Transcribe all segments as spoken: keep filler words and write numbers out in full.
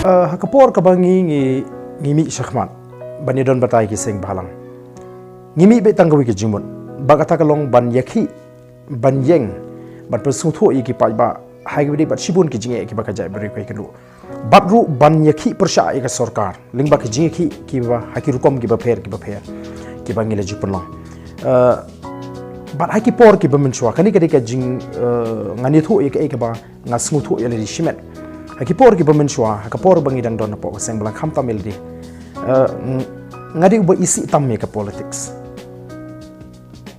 Uh, ha ka por kaba ngi ngi ngi mih shakhmat ban ïadon batai ki seng bhalang, ngi mih beit tang kawei ka jingmut, ba kata ka long ban ïakhih, ban ïeng, ban pynsngewthuh ïa ki paidbah ha kiba dei bad shibun ki jingeh kiba ka jaitbynriew ka ïakynduh. Bad ruh ban ïakhih pyrshah ïa ka sorkar lyngba ki jingïakhih kiba ha ki rukom kiba pher kiba pher kiba ngi la ju pynlong. Uh, bad ha ki por kiba mynshuwa, kane ka dei ka jing, uh, ngan ïathuh ïa kaei kaba nga sngewthuh ïa lade shimet. Ha ki por kiba mynshuwa, ha ka por ba ngi dang don hapoh ka seng bhalang, khamtam ïa lade, uh, nga dei uba isih tam ïa ka politics.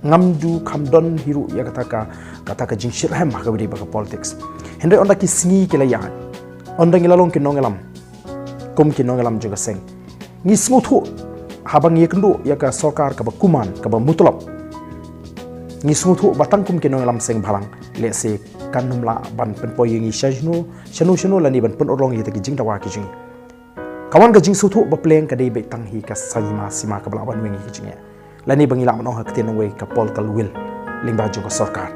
Ngam ju kham don hi ruh ïa kata ka, kata ka jingshitrhem ha kaba dei bad ka politics. Hynrei ynda ki sngi ki la ïaid, ynda ngi la long ki nongïalam kum ki nongïalam jong ka seng, ngi sngewthuh, haba ngi ïakynduh ïa ka sorkar kaba kuman, kaba mutlop, ngi sngewthuh ba tang kum ki nongïalam seng bhalang, lehse kan ym lah ban pynpoi ïa ngi shano shano shano lane ban pynurlong ïa kita ki jingdawa ki jong ngi. Ka wan ka jingsngewthuh ba pleng ka dei beit tang hi ka saiñ hima sima kaba lah ban weng ïa ki jingeh, lane ba ngi lah ban ong ha ka ktien nongwei ka political will lyngba jong ka sorkar.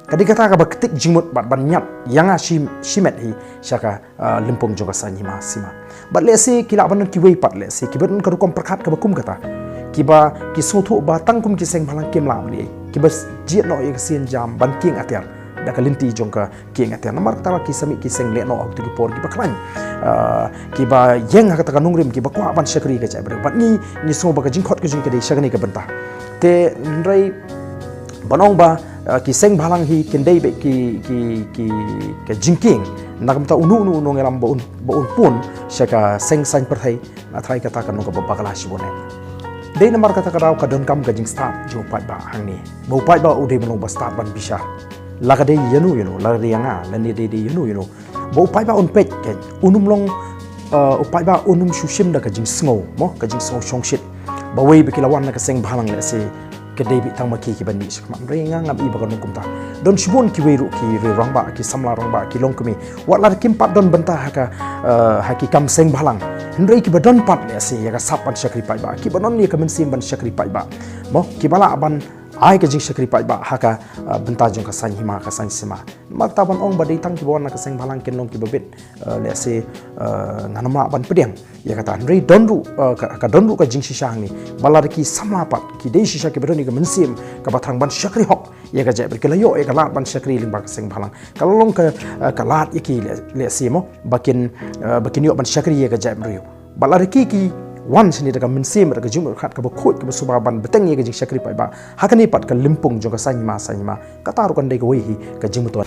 Ka dei kata kaba ktik jingmut bad ban ñiad ïa nga shi, shimet hi sha ka, uh, lympung jong ka saiñ hima sima. Bad lehse ki lah ban don kiwei pat, lehse kiba don ka rukom pyrkhat kaba kum kata, kiba ki sngewthuh ba tang kum ki seng bhalang kim lah ban ïa, kiba jied noh ïa ka sienjam ban kieng atiar da ka lynti jong ka kieng atiar. Namar kata la ki sa mih ki seng leh noh ha kito ki por kiba khlaiñ. Uh, kiba ïeng ha kata ka nongrim, kiba kwah ban shakri ka jaitbynriew. Bad ngi, ngi sngew ba ka jingkhot ka jong ngi ka dei sha kane ka bynta. Te hynrei ban ong ba, uh, ki seng bhalang hi kin dei beit ki, ki, ki, ka jingkieng na ka bynta uno uno u nongïalam ba un, ba un pun sha ka seng saiñ pyrthei, nga tharai kata kan long kaba bakla shibun eh. Dei namar kata ka daw ka donkam ka jingstad jong u paidbah hangne, ba u paidbah u dei ban long ba stad ban bishar. La ka dei ïano ïano, la ka dei ïa nga lane dei dei ïano ïano, ba u paidbah un peit, keiñ un ym long, uh, u paidbah un ym shu shim da ka jingsngew, mo, ka jingsngew shongshit ba wei ba ki la wan na ka seng bhalang, lehse ka dei beit tang ma ki kiban mih shakhmat. Hynrei nga ngam i ba kan long kumta. Don shibun kiwei ruh ki riew rangbah, ki samla rangbah, ki longkmie, wat la kim pat don bynta ha ka, uh, ha ki kam seng bhalang, hynrei kiba don pat, lehse, ïa ka sap ban shakri paidbah, kiba don ïa ka mynsiem ban shakri paidbah, mo, kiba lah ban ai ka jingshakri paidbah ha ka, uh, bynta jong ka saiñ hima, ka saiñ sima. Namar kata ban ong ba dei tang kiba wan na ka seng bhalang kin long kiba bit, uh, lehse, uh, ngan ym lah ban pdiang ïa kata. Hynrei don ruh, uh, ka, ka don ruh ka jingshisha hangne ba lada ki samla pat ki dei shisha kiba don ïa ka mynsiem kaba thrang ban shakri hok ïa ka jaitbynriew, ki la ïoh ïa ka lad ban shakri lyngba ka seng bhalang, ka la long ka, uh, ka lad ïa ki, leh, lehse, mo, ba kin, uh, ba kin ïoh ban shakri ïa ka jaitbynriew. Bad lada ki, ki wan shane da ka mynsiem, da ka jingmut kaba khuid, kaba suba ban bteng ïa ka jingshakri paidbah ha kane pat ka lympung jong ka saiñ hima, saiñ hima, kata ruh kan dei kawei hi ka jingmyntoi.